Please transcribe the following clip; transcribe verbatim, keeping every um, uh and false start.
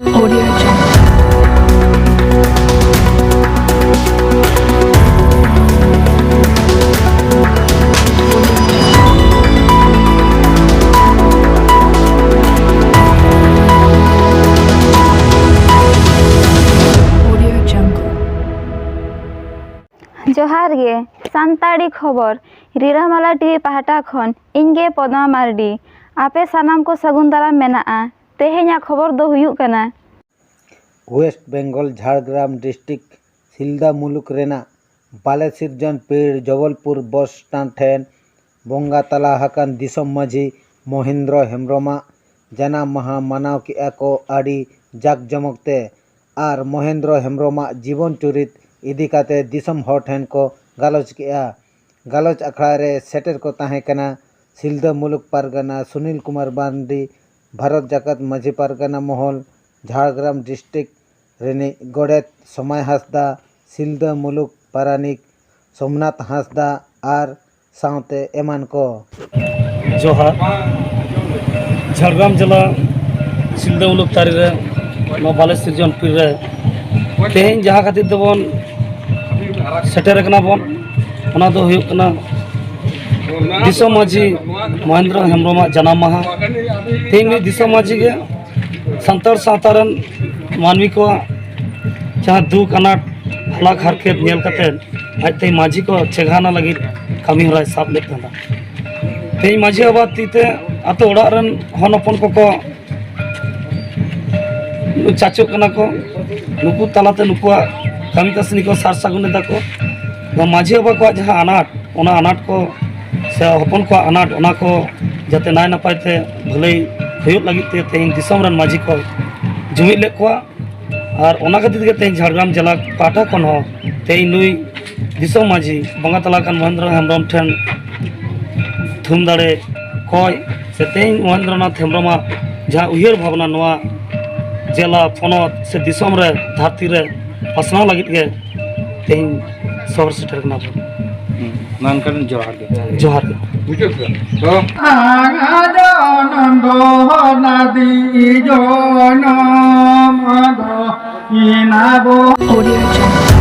Audio Jungle. Audio Jungle. ᱡᱚᱦᱟᱨ ᱜᱮ, ᱥᱟᱱᱛᱟᱲᱤ ᱠᱷᱚᱵᱚᱨ, ᱨᱤᱨᱟᱹᱢᱟᱞᱟ ᱴᱤᱵᱷᱤ ᱯᱟᱦᱴᱟ ᱠᱷᱚᱱ ᱤᱧ ᱜᱮ ᱯᱚᱫᱢᱟ ᱢᱟᱨᱰᱤ᱾ ᱟᱯᱮ ᱥᱟᱱᱟᱢ ᱠᱚ ᱥᱟᱹᱜᱩᱱ ᱫᱟᱨᱟᱢ ᱢᱮᱱᱟᱜᱼᱟ᱾ ᱛᱮᱦᱮᱧᱟᱜ ᱠᱷᱚᱵᱚᱨ ᱫᱚ ᱦᱩᱭᱩᱜ ᱠᱟᱱᱟ, ᱳᱭᱮᱥᱴ ᱵᱮᱝᱜᱚᱞ ᱡᱷᱟᱲᱜᱨᱟᱢ ᱰᱤᱥᱴᱨᱤᱠᱴ ᱥᱤᱞᱫᱟ ᱢᱩᱞᱩᱠ ᱨᱮᱱᱟᱜ ᱵᱟᱞᱮ ᱥᱤᱨᱡᱚᱱ ᱯᱤᱲ ᱡᱚᱵᱚᱞᱯᱩᱨ ᱵᱚᱥ ᱥᱴᱮᱱᱰ ᱴᱷᱮᱱ ᱵᱚᱸᱜᱟ ᱛᱟᱞᱟ ᱟᱠᱟᱱ ᱫᱤᱥᱚᱢ ᱢᱟᱹᱡᱷᱤ ᱢᱚᱦᱮᱱᱫᱨᱚ ᱦᱮᱢᱵᱨᱚᱢᱟᱜ ᱡᱟᱱᱟᱢ ᱢᱟᱦᱟ ᱢᱟᱱᱟᱣ ᱠᱮᱫᱼᱟ ᱠᱚ ᱟᱹᱰᱤ ᱡᱟᱠ ᱡᱚᱢᱚᱠ ᱛᱮ᱾ ᱟᱨ ᱢᱚᱦᱮᱱᱫᱨᱚ ᱦᱮᱢᱵᱨᱚᱢᱟᱜ ᱡᱤᱵᱚᱱ ᱪᱩᱨᱤᱛ ᱤᱫᱤ ᱠᱟᱛᱮ ᱫᱤᱥᱚᱢ ᱦᱚᱲ ᱴᱷᱮᱱ ᱠᱚ ᱜᱟᱞᱚᱪ ᱠᱮᱫᱼᱟ᱾ ᱜᱟᱞᱚᱪ ᱟᱠᱷᱲᱟ ᱨᱮ ᱥᱮᱴᱮᱨ ᱠᱚ ᱛᱟᱦᱮᱸ ᱠᱟᱱᱟ ᱥᱤᱞᱫᱟᱹ ᱢᱩᱞᱩᱠ ᱯᱟᱨᱜᱟᱱᱟ ᱥᱩᱱᱤᱞ ᱠᱩᱢᱟᱨ ᱢᱟᱨᱰᱤ, ᱵᱷᱟᱨᱚᱛ ᱡᱟᱠᱟᱛ ᱢᱟᱹᱡᱷᱤ ᱯᱟᱨᱜᱟᱱᱟ ᱢᱚᱦᱚᱞ, ᱡᱷᱟᱲᱜᱨᱟᱢ ᱰᱤᱥᱴᱨᱤᱠᱴ ᱨᱤᱱᱤᱡ ᱜᱚᱰᱮᱛ ᱥᱚᱢᱟᱭ ᱦᱟᱸᱥᱫᱟ, ᱥᱤᱞᱫᱟᱹ ᱢᱩᱞᱩᱠ ᱯᱟᱨᱟᱱᱤᱠ ᱥᱳᱢᱱᱟᱛᱷ ᱦᱟᱸᱥᱫᱟ ᱟᱨ ᱥᱟᱶᱛᱮ ᱮᱢᱟᱱ ᱠᱚ᱾ ᱡᱚᱦᱟᱨ᱾ ᱡᱷᱟᱲᱜᱨᱟᱢ ᱡᱮᱞᱟ ᱥᱤᱞᱫᱟᱹ ᱢᱩᱞᱩᱠ ᱛᱟᱹᱨᱤ ᱨᱮ ᱱᱚᱣᱟ ᱵᱟᱞᱮ ᱥᱤᱨᱡᱚᱱ ᱯᱤᱲ ᱨᱮ ᱛᱮᱦᱮᱧ ᱡᱟᱦᱟᱸ ᱠᱷᱟᱹᱛᱤᱨ ᱛᱮᱵᱚᱱ ᱥᱮᱴᱮᱨ ᱟᱠᱟᱱᱟ ᱵᱚᱱ, ᱚᱱᱟ ᱫᱚ ᱦᱩᱭᱩᱜ ᱠᱟᱱᱟ ᱫᱤᱥᱚᱢ ᱢᱟᱹᱡᱷᱤ ᱢᱚᱦᱮᱱᱫᱨᱚ ᱦᱮᱢᱵᱨᱚᱢᱟᱜ ᱡᱟᱱᱟᱢ ᱢᱟᱦᱟ᱾ ᱛᱮᱦᱮᱧ ᱱᱩᱭ ᱫᱤᱥᱚᱢ ᱢᱟᱹᱡᱷᱤ ᱜᱮ ᱥᱟᱱᱛᱟᱲ ᱥᱟᱶᱛᱟ ᱨᱮᱱ ᱢᱟᱹᱱᱢᱤ ᱠᱚᱣᱟᱜ ᱡᱟᱦᱟᱸ ᱫᱩᱠ ᱟᱱᱟᱴ ᱦᱟᱞᱟᱠ ᱦᱟᱨᱠᱮᱛ ᱧᱮᱞ ᱠᱟᱛᱮ ᱟᱡ ᱛᱮ ᱢᱟᱹᱡᱷᱤ ᱠᱚ ᱪᱮᱸᱜᱷᱟᱣᱱᱟ ᱞᱟᱹᱜᱤᱫ ᱠᱟᱹᱢᱤ ᱦᱚᱨᱟᱭ ᱥᱟᱵ ᱞᱮᱫ ᱛᱟᱦᱮᱸᱱᱟ᱾ ᱛᱮᱦᱮᱧ ᱢᱟᱹᱡᱷᱤ ᱵᱟᱵᱟ ᱛᱤ ᱛᱮ ᱟᱛᱳ ᱚᱲᱟᱜ ᱨᱮᱱ ᱦᱚᱱ ᱦᱚᱯᱚᱱ ᱠᱚᱠᱚ ᱪᱟᱪᱚᱜ ᱠᱟᱱᱟ ᱠᱚ, ᱱᱩᱠᱩ ᱛᱟᱞᱟᱛᱮ ᱱᱩᱠᱩᱣᱟᱜ ᱠᱟᱹᱢᱤ ᱠᱟᱹᱥᱱᱤ ᱠᱚ ᱥᱟᱨ ᱥᱟᱹᱜᱩᱱ ᱮᱫᱟ ᱠᱚ᱾ ᱱᱚᱣᱟ ᱢᱟᱹᱡᱷᱤ ᱵᱟᱵᱟ ᱠᱚᱣᱟᱜ ᱡᱟᱦᱟᱸ ᱟᱱᱟᱴ, ᱚᱱᱟ ᱟᱱᱟᱴ ᱠᱚ ᱥᱮ ᱦᱚᱯᱚᱱ ᱠᱚᱣᱟᱜ ᱟᱱᱟᱴ, ᱚᱱᱟ ᱠᱚ ᱡᱟᱛᱮ ᱱᱟᱭ ᱱᱟᱯᱟᱭ ᱛᱮ ᱵᱷᱟᱹᱞᱟᱹᱭ ᱦᱩᱭᱩᱜ ᱞᱟᱹᱜᱤᱫ ᱛᱮ ᱛᱮᱦᱮᱧ ᱫᱤᱥᱚᱢ ᱨᱮᱱ ᱢᱟᱹᱡᱷᱤ ᱠᱚ ᱡᱩᱢᱤᱫ ᱞᱮᱫ ᱠᱚᱣᱟ᱾ ᱟᱨ ᱚᱱᱟ ᱠᱷᱟᱹᱛᱤᱨ ᱛᱮᱜᱮ ᱛᱮᱦᱮᱧ ᱡᱷᱟᱲᱜᱨᱟᱢ ᱡᱮᱞᱟ ᱯᱟᱦᱴᱟ ᱠᱷᱚᱱ ᱦᱚᱸ ᱛᱮᱦᱮᱧ ᱱᱩᱭ ᱫᱤᱥᱚᱢ ᱢᱟᱹᱡᱷᱤ ᱵᱚᱸᱜᱟ ᱛᱟᱞᱟ ᱟᱠᱟᱱ ᱢᱚᱦᱮᱱᱫᱨᱚ ᱦᱮᱢᱵᱨᱚᱢ ᱴᱷᱮᱱ ᱛᱷᱩᱢ ᱫᱟᱲᱮ ᱠᱚᱭ ᱥᱮ ᱛᱮᱦᱮᱧ ᱢᱚᱦᱮᱱᱫᱨᱚᱱᱟᱛᱷ ᱦᱮᱢᱵᱨᱚᱢᱟᱜ ᱡᱟᱦᱟᱸ ᱩᱭᱦᱟᱹᱨ ᱵᱷᱟᱵᱽᱱᱟ ᱱᱚᱣᱟ ᱡᱮᱞᱟ, ᱯᱚᱱᱚᱛ ᱥᱮ ᱫᱤᱥᱚᱢ ᱨᱮ, ᱫᱷᱟᱹᱨᱛᱤ ᱨᱮ ᱯᱟᱥᱱᱟᱣ ᱞᱟᱹᱜᱤᱫ ᱜᱮ ᱛᱮᱦᱮᱧ ᱥᱚᱦᱚᱨ ᱥᱮᱴᱮᱨ ᱠᱟᱱᱟ ᱵᱚᱱ᱾ ᱦᱩᱸ, ᱢᱟ ᱮᱱᱠᱷᱟᱱ ᱡᱚᱦᱟᱨ ᱜᱮ᱾ ᱡᱚᱦᱟᱨ ᱜᱮ᱾ ᱵᱩᱡᱷᱟᱹᱣ ᱠᱮᱫᱟ? ᱛᱚ ᱱᱟᱫᱤ ᱡᱚᱱᱚᱢ ᱫᱚ ᱤᱱᱟ ᱵᱚ Audio Jungle.